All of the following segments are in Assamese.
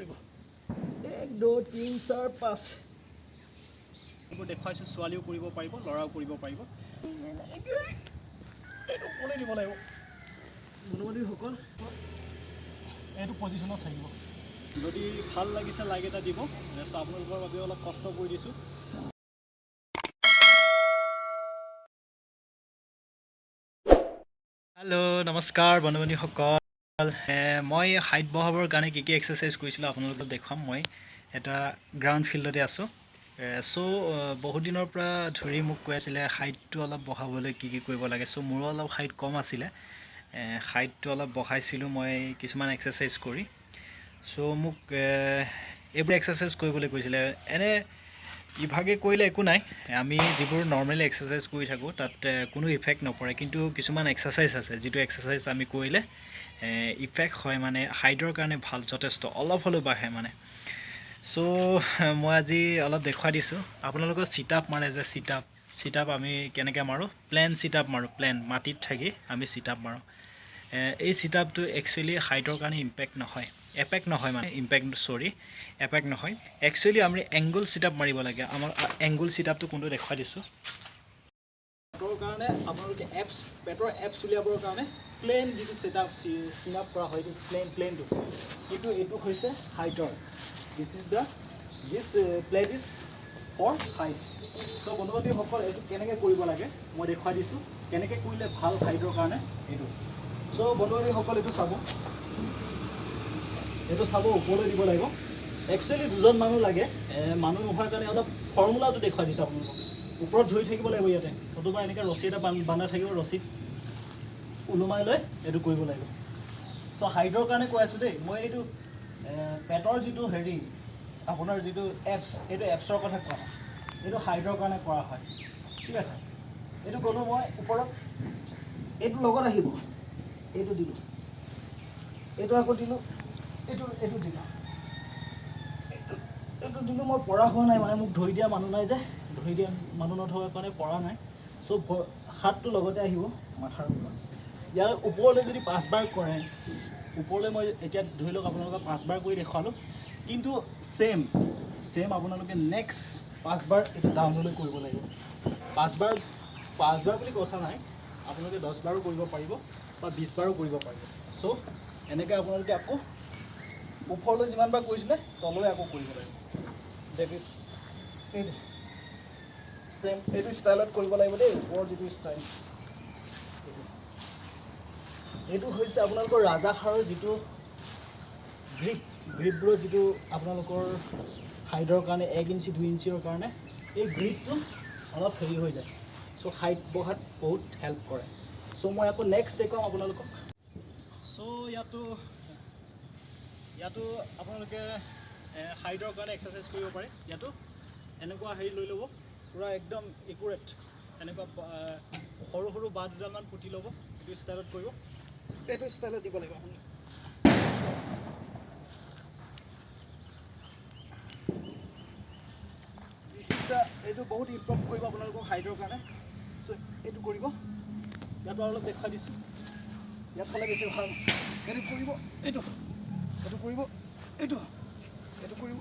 কৰিব। 1 2 3 4 5। এইবোৰ দেখুৱাইছোঁ, ছোৱালীও কৰিব পাৰিব, ল'ৰাও কৰিব পাৰিব। এইটো ওপৰলৈ দিব লাগিব বন্ধু বান্ধৱীসকল, এইটো পজিশ্যনত থাকিব। যদি ভাল লাগিছে লাইক এটা দিব। আপোনালোকৰ বাবেও অলপ কষ্ট কৰি দিছোঁ। হেল্ল' নমস্কাৰ বন্ধু বান্ধৱীসকল, মই হাইট বঢ়াবৰ কাৰণে কি কি এক্সাৰচাইজ কৰিছিলোঁ আপোনালোকক দেখুৱাম। মই এটা গ্ৰাউণ্ড ফিল্ডতে আছোঁ। চ' বহুত দিনৰ পৰা ধৰি মোক কৈ আছিলে হাইটটো অলপ বঢ়াবলৈ কি কি কৰিব লাগে। চ' মোৰো অলপ হাইট কম আছিলে, হাইটটো অলপ বঢ়াইছিলোঁ মই কিছুমান এক্সাৰচাইজ কৰি। চ' মোক এইবোৰ এক্সাৰচাইজ কৰিবলৈ কৈছিলে। এনে ইভাগে কৰিলে একো নাই, আমি যিবোৰ নৰ্মেলি এক্সাৰচাইজ কৰি থাকোঁ তাত কোনো ইফেক্ট নপৰে। কিন্তু কিছুমান এক্সাৰচাইজ আছে যিটো এক্সাৰচাইজ আমি কৰিলে ইফেক্ট হয়, মানে হাইটৰ কাৰণে ভাল, যথেষ্ট অলপ হ'লেও বাঢ়ে মানে। চ' মই আজি অলপ দেখুৱাই দিছোঁ আপোনালোকৰ। চিট আপ মাৰে যে, চিট আপ আমি কেনেকৈ মাৰোঁ, প্লেন চিট আপ মাৰোঁ, প্লেন মাটিত থাকি আমি চিট আপ মাৰোঁ। এই চিট আপটো একচুৱেলি হাইটৰ কাৰণে ইম্পেক্ট নহয়, এপেক্ট নহয়, মানে ইম্পেক্ট, চৰি, এপেক্ট নহয়। একচুৱেলি আমি এংগুল চিট আপ মাৰিব লাগে। আমাৰ এংগুল চিট আপটো কোনটো দেখুৱাই দিছোঁ। পেটৰ কাৰণে আপোনালোকে এপছ, পেটৰ এপছ উলিয়াবৰ কাৰণে প্লেন যিটো চিট আপ কৰা হয়, এইটো প্লেনটো, কিন্তু এইটো হৈছে হাইটৰ। This plate is for height. চ' বন্ধু বান্ধৱীসকল, এইটো কেনেকৈ কৰিব লাগে মই দেখুৱাই দিছোঁ, কেনেকৈ কৰিলে ভাল হাইটৰ কাৰণে এইটো। চ' বন্ধু বান্ধৱীসকল, এইটো চাব, এইটো চাব, ওপৰলৈ দিব লাগিব। একচুৱেলি দুজন মানুহ লাগে, মানুহ নোহোৱাৰ কাৰণে অলপ ফৰ্মুলাটো দেখুৱাই দিছোঁ আপোনালোকক। ওপৰত ধৰি থাকিব লাগিব ইয়াতে, নতুবা এনেকৈ ৰছী এটা বান্ধা থাকিব, ৰছীত ওলোমাই লৈ এইটো কৰিব লাগিব। চ' হাইটৰ কাৰণে কৈ আছোঁ দেই মই। এইটো পেটৰ যিটো হেৰি, আপোনাৰ যিটো এপছ, এইটো এপছৰ কথা কোৱা নাই, এইটো হাইটৰ কাৰণে কৰা হয়, ঠিক আছে। এইটো গ'লোঁ মই ওপৰত, এইটো লগত আহিব, এইটো দিলোঁ, এইটো আকৌ দিলোঁ, এইটো দিলোঁ, এইটো দিলোঁ। মই পৰা হোৱা নাই, মানে মোক ধৰি দিয়া মানুহ নাই যে, ধৰি দিয়া মানুহ নথকাৰ কাৰণে পৰা নাই। চ' হাতটো লগতে আহিব মাথাৰ ওপৰত। ইয়াৰ ওপৰলৈ যদি 5বাৰ কৰে, ওপৰলৈ মই এতিয়া ধৰি লওক আপোনালোকক 5বাৰ কৰি দেখুৱালোঁ, কিন্তু ছেইম আপোনালোকে নেক্সট 5বাৰ এইটো ডাউনলৈ কৰিব লাগিব। 5বাৰ বুলি কথা নাই, আপোনালোকে 10বাৰো কৰিব পাৰিব বা 20বাৰো কৰিব পাৰিব। চ' এনেকৈ আপোনালোকে আকৌ ওপৰলৈ যিমানবাৰ কৰিছিলে তললৈ আকৌ কৰিব লাগিব। That is এইটো ছেইম, এইটো ষ্টাইলত কৰিব লাগিব দেই। ওপৰৰ যিটো ষ্টাইল, এইটো হৈছে আপোনালোকৰ ৰাজাষাৰৰ যিটো গ্ৰীপ, গ্ৰীপবোৰৰ যিটো আপোনালোকৰ হাইটৰ কাৰণে 1 ইঞ্চি 2 ইঞ্চিৰ কাৰণে এই গ্ৰীপটো অলপ হেৰি হৈ যায়। চ' হাইট বঢ়াত বহুত হেল্প কৰে। চ' মই আকৌ নেক্সট দেখুৱাম আপোনালোকক। চ' ইয়াতো আপোনালোকে হাইটৰ কাৰণে এক্সাৰচাইজ কৰিব পাৰে। ইয়াতো এনেকুৱা হেৰি লৈ ল'ব, পূৰা একদম একুৰেট এনেকুৱা সৰু সৰু বাঁহ দুডালমান পুতি ল'ব, এইটো ষ্টাইলত কৰিব, এইটো ষ্টাইলত দিব লাগিব আপুনি। This is the, এইটো বহুত ইম্প্ৰুভ কৰিব আপোনালোকক হাইটৰ কাৰণে। চ' এইটো কৰিব, ইয়াতো আৰু অলপ দেখুৱাই দিছোঁ, ইয়াত হ'লে বেছি ভাল। এইটো কৰিব, এইটো কৰিব, এইটো কৰিব,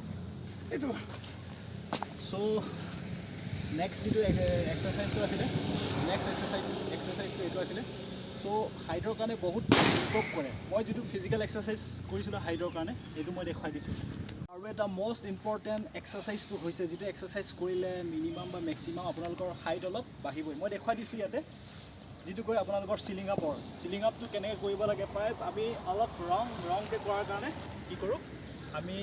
এইটো। চ' নেক্সট যিটো এক্সাৰচাইজটো আছিলে, নেক্সট এক্সাৰচাইজটো এইটো আছিলে। চ' হাইটৰ কাৰণে বহুত ইম্প্ৰুভ কৰে। মই যিটো ফিজিকেল এক্সাৰচাইজ কৰিছিলোঁ হাইটৰ কাৰণে, এইটো মই দেখুৱাই দিছোঁ। আৰু এটা মষ্ট ইম্পৰ্টেণ্ট এক্সাৰচাইজটো হৈছে, যিটো এক্সাৰচাইজ কৰিলে মিনিমাম বা মেক্সিমাম আপোনালোকৰ হাইট অলপ বাঢ়িবই। মই দেখুৱাই দিছোঁ ইয়াতে, যিটো কৰি আপোনালোকৰ চিলিং আপটো কেনেকৈ কৰিব লাগে। প্ৰায় আমি অলপ ৰংকৈ কৰাৰ কাৰণে কি কৰোঁ, আমি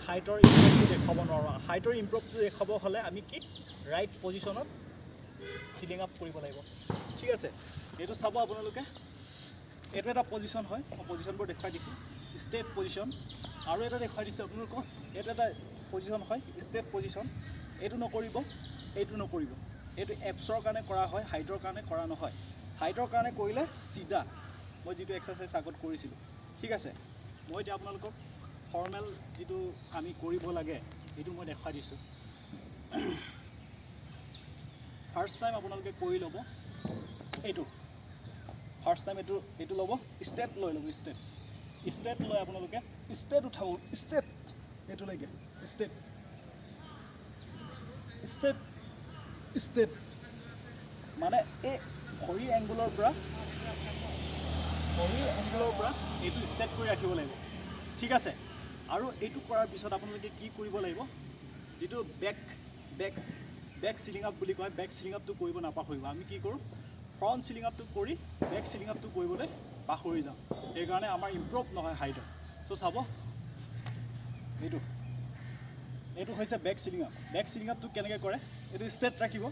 হাইটৰ ইম্প্ৰুভটো দেখুৱাব নোৱাৰোঁ। হাইটৰ ইম্প্ৰুভটো দেখুৱাব হ'লে আমি কি ৰাইট পজিশ্যনত চিলিং আপ কৰিব লাগিব, ঠিক আছে। এইটো চাব আপোনালোকে, এইটো এটা পজিশ্যন হয়, মই পজিশ্যনবোৰ দেখুৱাই দিছোঁ, ষ্টেট পজিশ্যন। আৰু এটা দেখুৱাই দিছোঁ আপোনালোকক, এইটো এটা পজিশ্যন হয়, ষ্টেট পজিশ্যন। এইটো নকৰিব, এইটো নকৰিব, এইটো এপছৰ কাৰণে কৰা হয়, হাইটৰ কাৰণে কৰা নহয়। হাইটৰ কাৰণে কৰিলে চিধা, মই যিটো এক্সাৰচাইজ আগত কৰিছিলোঁ, ঠিক আছে। মই এতিয়া আপোনালোকক ফৰ্মেল যিটো আমি কৰিব লাগে সেইটো মই দেখুৱাই দিছোঁ। ফাৰ্ষ্ট টাইম আপোনালোকে কৰি ল'ব এইটো, ফাৰ্ষ্ট টাইম এইটো ল'ব, ষ্টেপ লৈ ল'ব, ষ্টেপ লৈ আপোনালোকে ষ্টেপ উঠাব, ষ্টেপ এইটোলৈকে ষ্টেপ ষ্টেপ ষ্টেপ, মানে এই ভৰি এংগুলৰ পৰা, ভৰি এংগুলৰ পৰা এইটো ষ্টেপ কৰি ৰাখিব লাগিব, ঠিক আছে। আৰু এইটো কৰাৰ পিছত আপোনালোকে কি কৰিব লাগিব, যিটো back back back ceiling up বুলি কয়, বেক চিলিং আপটো কৰিব নাপাহৰিব। আমি কি কৰোঁ, ফ্ৰণ্ট চিলিং আপটো কৰি বেক চিলিং আপটো কৰিবলৈ পাহৰি যাওঁ, সেইকাৰণে আমাৰ ইম্প্ৰুভ নহয় হাইটত। চ' চাব, এইটো এইটো হৈছে back ceiling up. Back ceiling আপটো কেনেকৈ কৰে, এইটো ষ্টেট ৰাখিব।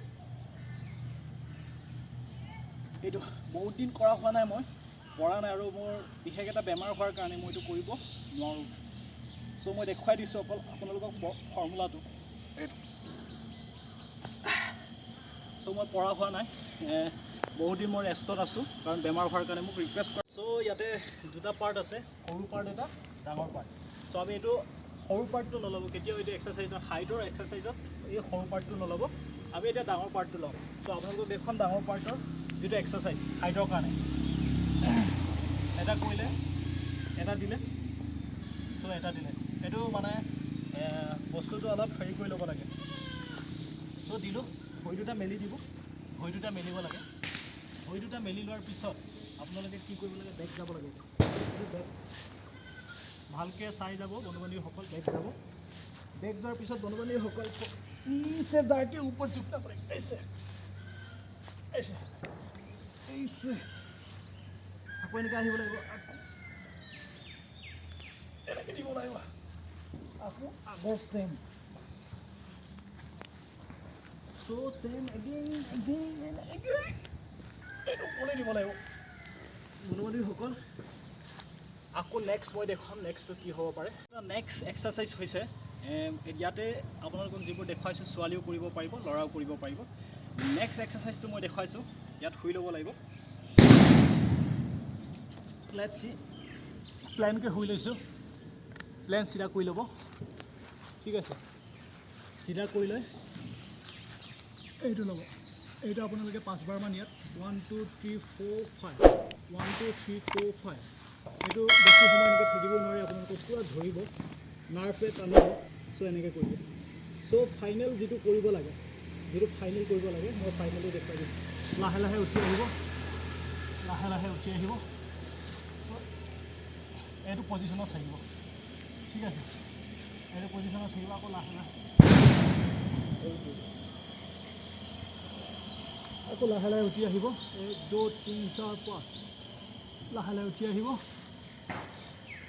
এইটো বহুত দিন কৰা হোৱা নাই, মই পৰা নাই আৰু মোৰ বিশেষ এটা বেমাৰ হোৱাৰ কাৰণে মই এইটো কৰিব নোৱাৰোঁ। চ' মই দেখুৱাই দিছোঁ অকল আপোনালোকক ফৰ্মুলাটো এইটো। চ' মই পৰা হোৱা নাই, বহুত দিন মই ৰেষ্টত আছোঁ কাৰণ বেমাৰ হোৱাৰ কাৰণে মোক ৰিকুৱেষ্ট কৰা। চ' ইয়াতে দুটা পাৰ্ট আছে, সৰু পাৰ্ট এটা, ডাঙৰ পাৰ্ট। চ' আমি এইটো সৰু পাৰ্টটো নল'ব কেতিয়াও, এইটো এক্সাৰচাইজত, হাইটৰ এক্সাৰচাইজত এই সৰু পাৰ্টটো নল'ব, আমি এতিয়া ডাঙৰ পাৰ্টটো ল'ম। চ' আপোনালোকক দেখুৱাম ডাঙৰ পাৰ্টৰ যিটো এক্সাৰচাইজ হাইটৰ কাৰণে। এটা কৰিলে, এটা দিলে, চ' এটা দিলে, এইটো মানে বস্তুটো অলপ হেৰি কৰি ল'ব লাগে। চ' দিলোঁ, ভৰি দুটা মেলি দিব, ভৰি দুটা মেলিব লাগে। ভৰি দুটা মেলি লোৱাৰ পিছত আপোনালোকে কি কৰিব লাগে, বেক যাব লাগে। এইটো বেক ভালকৈ চাই যাব বন্ধু বান্ধৱীসকল, বেক যাব। বেক যোৱাৰ পিছত বন্ধু বান্ধৱীসকল नीचे जाके ऊपर झुकना पड़ेगा, ऐसे ऐसे ऐसे। আকৌ এনেকৈ আহিব লাগিব, আকৌ এনেকৈ দিব লাগিব, আকৌ আগৰ same. So same again again again, এইটো ওপৰলৈ দিব লাগিব বন্ধু বান্ধৱীসকল। আকৌ নেক্সট মই দেখুৱাম নেক্সটটো কি হ'ব পাৰে। নেক্সট এক্সাৰচাইজ হৈছে, ইয়াতে আপোনালোকক যিবোৰ দেখুৱাইছোঁ ছোৱালীও কৰিব পাৰিব, ল'ৰাও কৰিব পাৰিব। নেক্সট এক্সাৰচাইজটো মই দেখুৱাইছোঁ, ইয়াত শুই ল'ব লাগিব। Let's C, প্লেনকৈ শুই লৈছোঁ, প্লেন চিধা কৰি ল'ব, ঠিক আছে। চিধা কৰি লৈ এইটো ল'ব, এইটো আপোনালোকে পাঁচবাৰমান ইয়াত 1 2 3 4 5, 1 2 3 4 5। এইটো বেছি সময় এনেকৈ থাকিব নোৱাৰি, আপোনালোকক পূৰা ধৰিব, নাৰ্ভে টানিব। চ' এনেকৈ কৰিব। চ' ফাইনেল যিটো কৰিব লাগে, যিটো ফাইনেল কৰিব লাগে, মই ফাইনেলটো দেখুৱাই দিম। লাহে লাহে উঠি আহিব, লাহে লাহে উঠি আহিব। চ' এইটো পজিশ্যনত থাকিব, ঠিক আছে। এইটো পজিশ্যনত থাকিব, আকৌ লাহে লাহে আকৌ লাহে লাহে উঠি আহিব। 1 2 3 4 5, লাহে লাহে উঠি আহিব।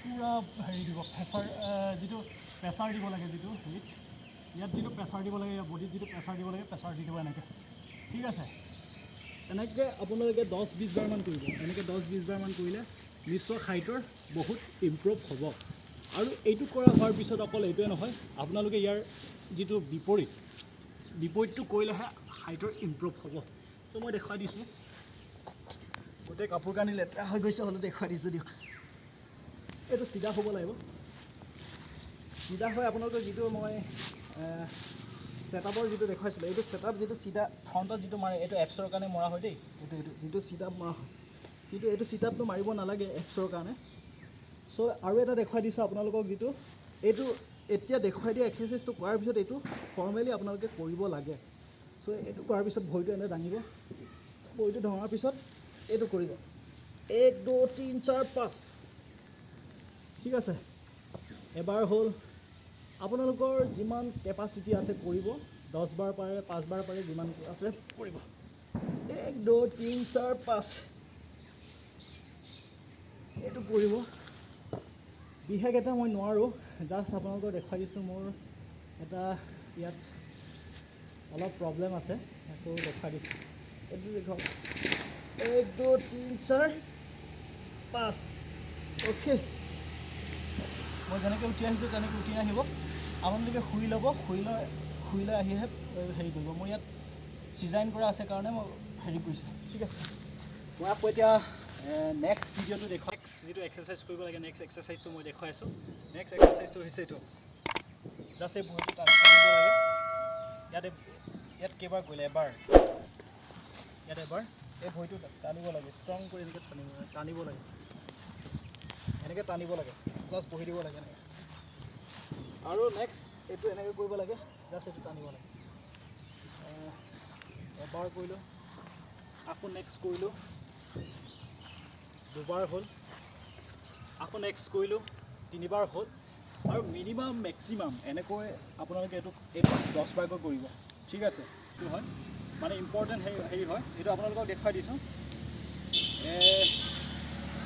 পূৰা হেৰি দিব, প্ৰেছাৰ, যিটো প্ৰেছাৰ দিব লাগে, যিটো হেৰিত ইয়াত যিটো প্ৰেছাৰ দিব লাগে, ইয়াৰ বডিত যিটো প্ৰেছাৰ দিব লাগে, প্ৰেছাৰ দি দিব এনেকৈ, ঠিক আছে। এনেকৈ আপোনালোকে 10-20 বাৰমান কৰিব। এনেকৈ 10-20 বাৰমান কৰিলে নিশ্চয় হাইটৰ বহুত ইম্প্ৰুভ হ'ব। আৰু এইটো কৰা হোৱাৰ পিছত অকল এইটোৱে নহয়, আপোনালোকে ইয়াৰ যিটো বিপৰীত, বিপৰীতটো কৰিলেহে হাইটৰ ইম্প্ৰুভ হ'ব। চ' মই দেখুৱাই দিছোঁ, গোটেই কাপোৰ কানি লেতেৰা হৈ গৈছে, হ'লেও দেখুৱাই দিছোঁ দিয়ক। এইটো চিধা হ'ব লাগিব, চিধা হৈ আপোনালোকে যিটো মই ছেটআপৰ যিটো দেখুৱাইছিলোঁ, এইটো ছেটআপ যিটো চিধা ফ্ৰণ্টত যিটো মাৰে, এইটো এপছৰ কাৰণে মৰা হয় দেই, এইটো এইটো যিটো চিটআপ মৰা হয়, কিন্তু এইটো চিটআপটো মাৰিব নালাগে এপছৰ কাৰণে। চ' আৰু এটা দেখুৱাই দিছোঁ আপোনালোকক, যিটো এইটো এতিয়া দেখুৱাই দিয়া এক্সাৰচাইজটো কৰাৰ পিছত এইটো ফৰ্মেলি আপোনালোকে কৰিব লাগে। চ' এইটো কৰাৰ পিছত ভৰিটো এনে দাঙিব, ভৰিটো দঙাৰ পিছত এইটো কৰিব, 1 2 3 4 5, ঠিক আছে। এবাৰ হ'ল, আপোনালোকৰ যিমান কেপাচিটি আছে কৰিব, 10 বাৰ পাৰে, 5 বাৰ পাৰে, যিমান আছে কৰিব। 1 2 3 4 5, এইটো কৰিব। বিশেষ এটা মই নোৱাৰোঁ, জাষ্ট আপোনালোকক দেখুৱাই দিছোঁ। মোৰ এটা ইয়াত অলপ প্ৰব্লেম আছে, চ' দেখুৱাই দিছোঁ। এইটো দেখুৱাওক, 1 2 3 4 5, অ'কে। মই যেনেকৈ উঠি আহিছোঁ তেনেকৈ উঠি আহিব। আপোনালোকে শুই ল'ব, শুই লৈ আহিহে হেৰি কৰিব। মই ইয়াত ডিজাইন কৰা আছে কাৰণে মই হেৰি কৰিছোঁ, ঠিক আছে। মই আকৌ এতিয়া নেক্সট ভিডিঅ'টো দেখুৱাম। নেক্সট যিটো এক্সাৰচাইজ কৰিব লাগে, নেক্সট এক্সাৰচাইজটো মই দেখুৱাই আছোঁ। নেক্সট এক্সাৰচাইজটো হৈছে এইটো, জাষ্ট এই ভৰিটো টানিব লাগে। ইয়াতে ইয়াত কেইবাৰ কৰিলে, এবাৰ ইয়াত এবাৰ এই ভৰিটো টানিব লাগে, ষ্ট্ৰং কৰি এনেকৈ টানিব লাগে, এনেকৈ টানিব লাগে, জাষ্ট বহি দিব লাগে এনেকৈ। আৰু নেক্সট এইটো এনেকৈ কৰিব লাগে, জাষ্ট এইটো টানিব লাগে। এবাৰ কৰিলোঁ, আকৌ নেক্সট কৰিলোঁ, দুবাৰ হ'ল। আকৌ নেক্সট কৰিলোঁ, তিনিবাৰ হ'ল। আৰু মিনিমাম মেক্সিমাম এনেকৈ আপোনালোকে এইটো 10 বাৰকৈ কৰিব, ঠিক আছে? এইটো হয় মানে ইম্পৰ্টেণ্ট হেৰি হয়। এইটো আপোনালোকক দেখুৱাই দিছোঁ।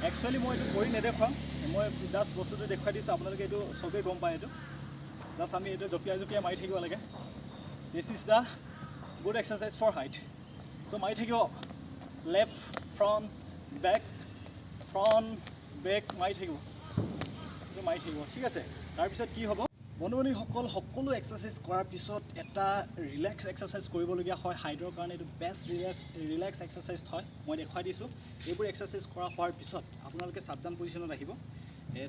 একচুৱেলি মই এইটো কৰি নেদেখুৱাম, মই জাষ্ট বস্তুটো দেখুৱাই দিছোঁ। আপোনালোকে এইটো চবেই গম পায়। এইটো জাষ্ট আমি এইটো জঁপিয়াই জঁপিয়াই মাৰি থাকিব লাগে। This is the good exercise for height. So মাৰি থাকিব, left, front, back, front, back মাৰি থাকিব, এইটো মাৰি থাকিব, ঠিক আছে? তাৰপিছত কি হ'ব বন্ধু বান্ধৱীসকল? সকলো এক্সাৰচাইজ কৰাৰ পিছত এটা ৰিলেক্স এক্সাৰচাইজ কৰিবলগীয়া হয়। হাইটৰ কাৰণে এইটো বেষ্ট ৰিলেক্স এক্সাৰচাইজ হয়। মই দেখুৱাই দিছোঁ। এইবোৰ এক্সাৰচাইজ কৰা হোৱাৰ পিছত আপোনালোকে চাপডাউন পজিশ্যনত আহিব।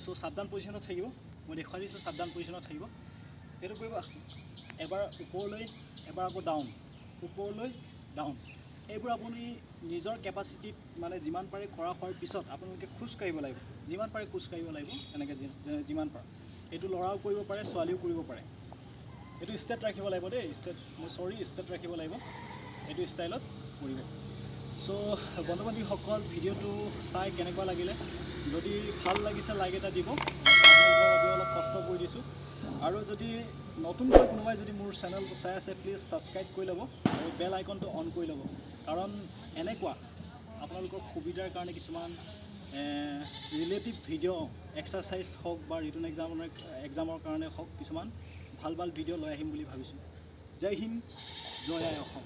চ' চাপডাউন পজিশ্যনত থাকিব, মই দেখুৱাই দিছোঁ। চাপডাউন পজিশ্যনত থাকিব, এইটো কৰিব। এবাৰ ওপৰলৈ, এবাৰ আকৌ ডাউন, ওপৰলৈ, ডাউন। এইবোৰ আপুনি নিজৰ কেপাচিটিত মানে যিমান পাৰে কৰা হোৱাৰ পিছত আপোনালোকে খোজ কাঢ়িব লাগিব। যিমান পাৰে খোজ কাঢ়িব লাগিব এনেকৈ, যিমান পাৰে। এইটো ল'ৰাও কৰিব পাৰে, ছোৱালীও কৰিব পাৰে। এইটো ষ্টেট ৰাখিব লাগিব দেই, ষ্টেট, মই চৰি, ষ্টেট ৰাখিব লাগিব। এইটো ষ্টাইলত কৰিব। চ' বন্ধু বান্ধৱীসকল, ভিডিঅ'টো চাই কেনেকুৱা লাগিলে? যদি ভাল লাগিছে, লাইক এটা দিব। আপোনালোকৰ বাবে অলপ কষ্ট কৰি দিছোঁ। আৰু যদি নতুনকৈ কোনোবাই যদি মোৰ চেনেলটো চাই আছে, প্লিজ ছাবস্ক্ৰাইব কৰি ল'ব আৰু বেল আইকনটো অন কৰি ল'ব, কাৰণ এনেকুৱা আপোনালোকৰ সুবিধাৰ কাৰণে কিছুমান ৰিলেটিভ ভিডিঅ', এক্সাৰচাইজ হওক বা ৰিটেন এক্সামৰ কাৰণে হওক, কিছুমান ভাল ভাল ভিডিঅ' লৈ আহিম বুলি ভাবিছোঁ। জয় হিন্দ, জয় আই অসম।